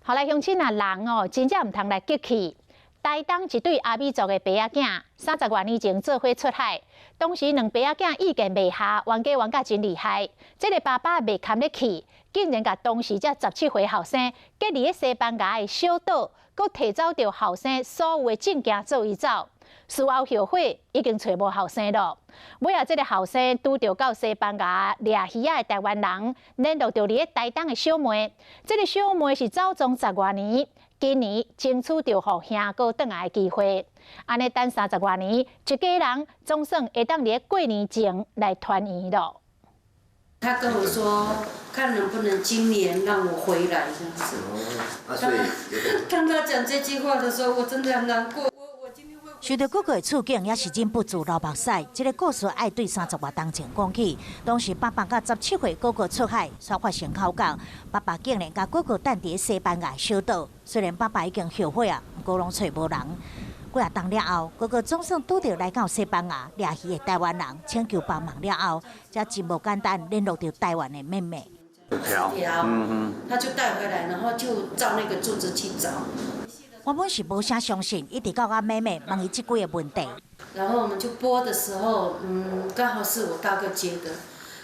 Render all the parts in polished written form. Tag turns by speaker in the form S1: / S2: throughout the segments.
S1: 好來，鄉親啊，人哦，真正毋通來激氣。台東一對阿美族的爸仔囝，30外年前做伙出海，當時兩爸仔囝意見袂合，冤家冤甲真厲害。這个爸爸袂堪得氣，竟然共當時才17歲後生，隔佇咧西班牙的小島，閣提走著後生所有的證件做伊走。事後後悔已經揣無後生咯。尾仔這个後生拄著到西班牙掠魚仔的台灣人，聯絡著佇咧台東的小妹。這个小妹是走蹤十外年，今年爭取著予兄哥轉來的機會。按呢等三十外年，一家人總算會當佇咧過年前來團圓咯。
S2: 他跟我說，看能不能今年讓我回來這樣子。當他講這句話的時候，我真的很難過。
S3: 受著哥哥的處境，也是忍不住流目屎。這个故事愛對30外冬前講起。當時爸爸佮17歲哥哥出海，煞發生口角。爸爸竟然共哥哥擲佇西班牙小島。雖然爸爸已經後悔啊，毋過攏揣無人。幾仔冬了後，哥哥總算拄著來到西班牙掠魚的台灣人，請求幫忙了後，才真無簡單聯絡著台灣的妹妹。
S2: 條，嗯，他就帶回來，然後就照那個住址去找。
S3: 原本是無啥相信，一直到我妹妹問伊這幾个問題。
S2: 然後我們就撥的時候，剛好是我大哥接的。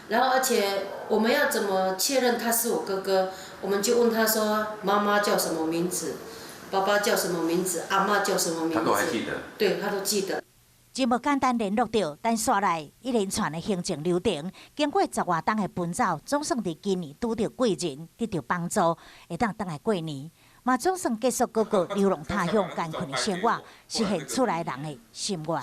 S2: 然後而且我們要怎麼確認他是我哥哥？我們就問他說：媽媽叫什麼名字？爸爸叫什麼名字？阿嬤叫什麼名字？
S4: 他都還記得。
S2: 對，他都記得。
S3: 真無簡單聯絡著，但紲來一連串的行政流程，經過十外冬的奔走，總算佇今年拄著貴人得著幫助，會當轉來過年。嘛總算結束哥哥流浪他鄉艱困的生活，實現厝內人的心願。